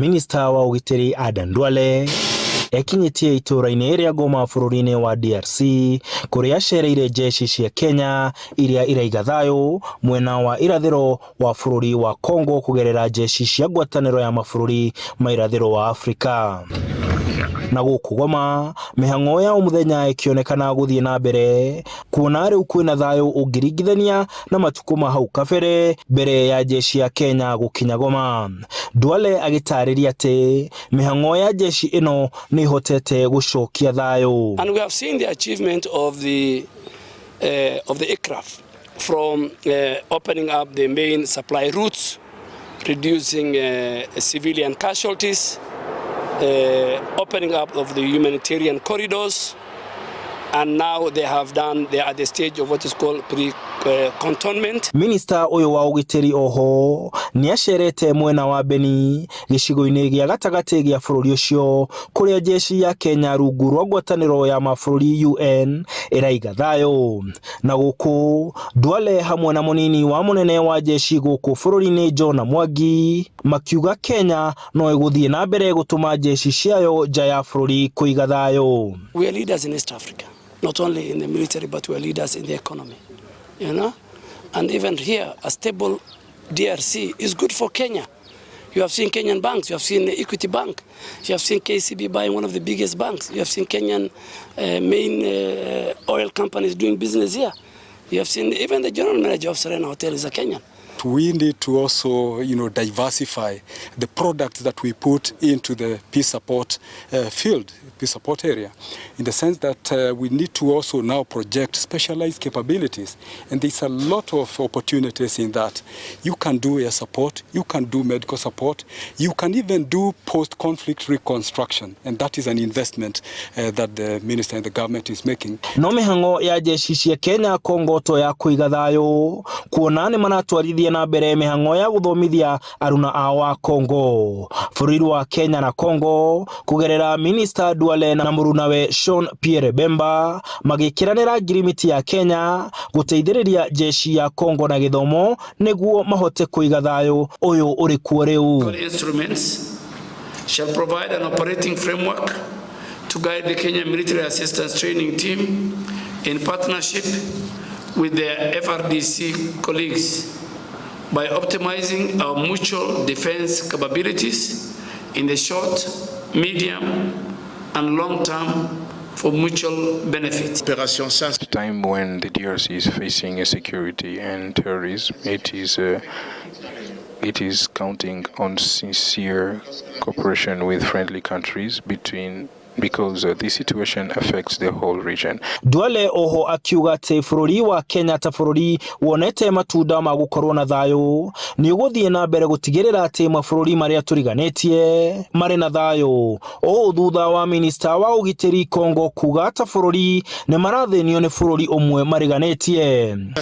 Minista wa ũgitĩri Adan Duale ekinyĩtie itũũra-inĩ rĩa Goma bũrũri-inĩ wa DRC kũrĩa acereire jeshi cia Kenya iria iraiga thayũ mwena wa irathĩro wa bũrũri wa Congo kũgerera jeshi cia ngwatanĩro ya mabũrũri ma irathĩro wa Afrika. Na gũkũ Goma mĩhang'o ya o mũthenya ĩkĩonekana gũthiĩ na mbere kuona rĩu kwĩna thayũ ũngĩringithania na matukũ ma hau kabere mbere ya jeshi ya Kenya gũkinya Goma. Duale agĩtarĩria atĩ mĩhang'o ya jeshi ĩno nĩ ĩhotete gũcokia thayũ. And we have seen the achievement of the aircraft from opening up the main supply routes, reducing civilian casualties, opening up of the humanitarian corridors, and now they are at the stage of what is called pre-cantonment. Minista ũyũ wa ũgitĩri oho nĩ acerete mwena wa Beni gĩcigo-inĩ gĩa gatagatĩ gĩa bũrũri ũcio kũrĩa jeshi ya Kenya rungu rwa ngwatanĩro ya mabũrũri UN ĩraiga thayũ. Na gũkũ Duale hamwe na mũnini wa mũnene wa jeshi gũkũ bũrũri-inĩ John Mwangi makiuga Kenya no ĩgũthiĩ na mbere gũtũma jeshi ciayo nja ya bũrũri kũiga thayũ. We are leaders in East Africa, not only in the military, but we are leaders in the economy. And even here, a stable DRC is good for Kenya. You have seen Kenyan banks, you have seen Equity Bank, you have seen KCB buying one of the biggest banks, you have seen Kenyan main oil companies doing business here. You have seen even the general manager of Serena Hotel is a Kenyan. We need to also diversify the products that we put into the peace support field, peace support area, in the sense that we need to also now project specialized capabilities. And there's a lot of opportunities in that. You can do air support, you can do medical support, you can even do post-conflict reconstruction. And that is an investment that the minister and the government is making. No mĩhang'o ya jeshi cia Kenya Kongo to ya kũiga thayũ kuona nĩ maratwarithia na mbere mĩhang'o ya gũthomithia aruna ao a Kongo. Bũrũri wa Kenya na Kongo kũgerera Minister Duale na mũrunawe Jean Pierre Bemba magĩkĩranĩra ngirimiti ya Kenya gũteithĩrĩria jeshi ya Kongo na gĩthomo nĩguo mahote kũiga thayũ ũyũ ũrĩ kuo rĩu. Instruments shall provide an operating framework to guide the Kenya Military Assistance Training Team in partnership with their FARDC colleagues by optimizing our mutual defense capabilities in the short, medium, and long term for mutual benefit. Opération Saint Time when the DRC is facing insecurity and terrorism, it is counting on sincere cooperation with friendly countries between because this situation affects the whole region. Duale oho akiuga atĩ bũrũri wa Kenya ta bũrũri wonete matunda ma gũkorwo na thayũ nĩ ũgũthiĩ na mbere gũtigĩrĩra atĩ mabũrũri marĩa tũriganĩtie marĩ na thayũ. Ũũ thutha wa minista wa ũgitĩri Kongo kuga ta bũrũri nĩ marathĩnio nĩ bũrũri ũmwe mariganĩtie. In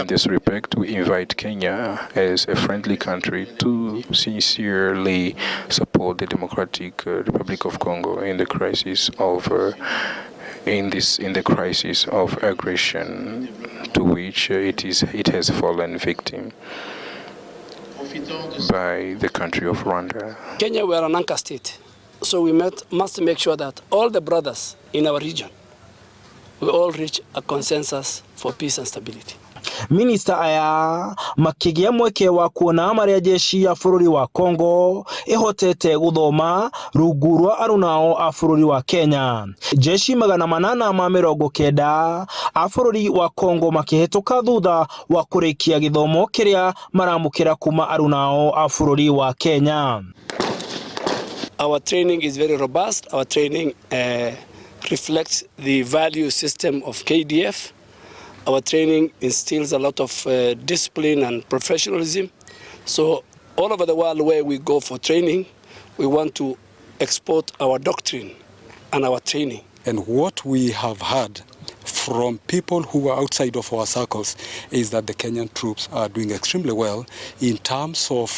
this respect, we invite Kenya as a friendly country to sincerely support the Democratic Republic of Congo in the crisis of aggression to which it has fallen victim by the country of Rwanda. Kenya, we are an anchor state, so we must make sure that all the brothers in our region, we all reach a consensus for peace and stability. Minista aya makĩgĩa mweke wa kuona marĩa jeshi ya bũrũri wa Congo ĩhotete gũthoma rungu rwa arunao a bũrũri wa Kenya. Jeshi 890 a bũrũri wa Congo makĩhĩtũka thutha wa kũrĩkia gĩthomo kĩrĩa maramũkĩra kuma arunao a bũrũri wa Kenya. Our training is very robust. Our training reflects the value system of KDF. Our training instills a lot of discipline and professionalism. So all over the world where we go for training, we want to export our doctrine and our training. And what we have had from people who are outside of our circles is that the Kenyan troops are doing extremely well in terms of,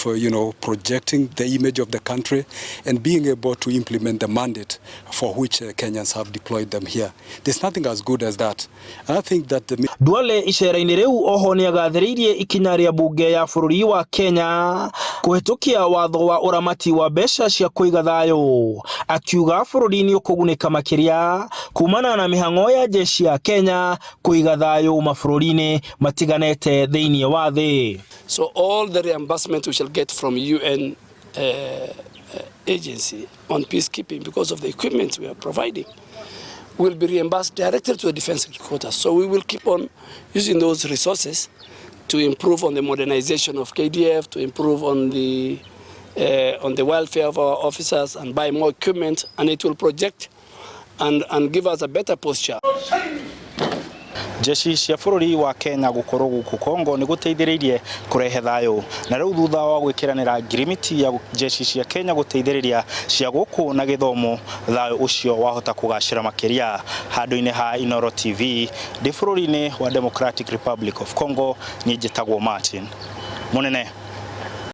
projecting the image of the country and being able to implement the mandate for which Kenyans have deployed them here. There's nothing as good as that. And I think that the Duale icera-inĩ rĩu oho nĩagathĩrĩirie ikinya rĩa bunge ya bũrũri wa Kenya kũhĩtũkia watho wa ũramati wa mbeca cia kũiga thayũ, akiuga bũrũri nĩ ũkũgunĩka makĩria kumana na mĩhang'o ya jeshi ya Kenya kũiga thayũ mabũrũri-inĩ matiganĩte thĩinĩ wa thĩ. So all the reimbursement we shall get from UN agency on peacekeeping, because of the equipment we are providing, will be reimbursed directly to the defense headquarters. So we will keep on using those resources to improve on the modernization of KDF, to improve on the welfare of our officers and buy more equipment, and it will project and give us a better posture. Jeshi cia bũrũri wa Kenya gũkorwo gũkũ Kongo nĩ gũteithĩrĩirie kũrehe thayũ, na rĩu thutha wa gwĩkĩranĩra ngirimiti ya jeshi cia Kenya gũteithĩrĩria cia gũkũ na gĩthomo, thayũ ũcio wahota kũgacĩra makĩria. Handũ-inĩ ha Inooro TV ndĩ bũrũri-inĩ wa Democratic Republic of Congo, niĩ njĩtagwo Martin Munene.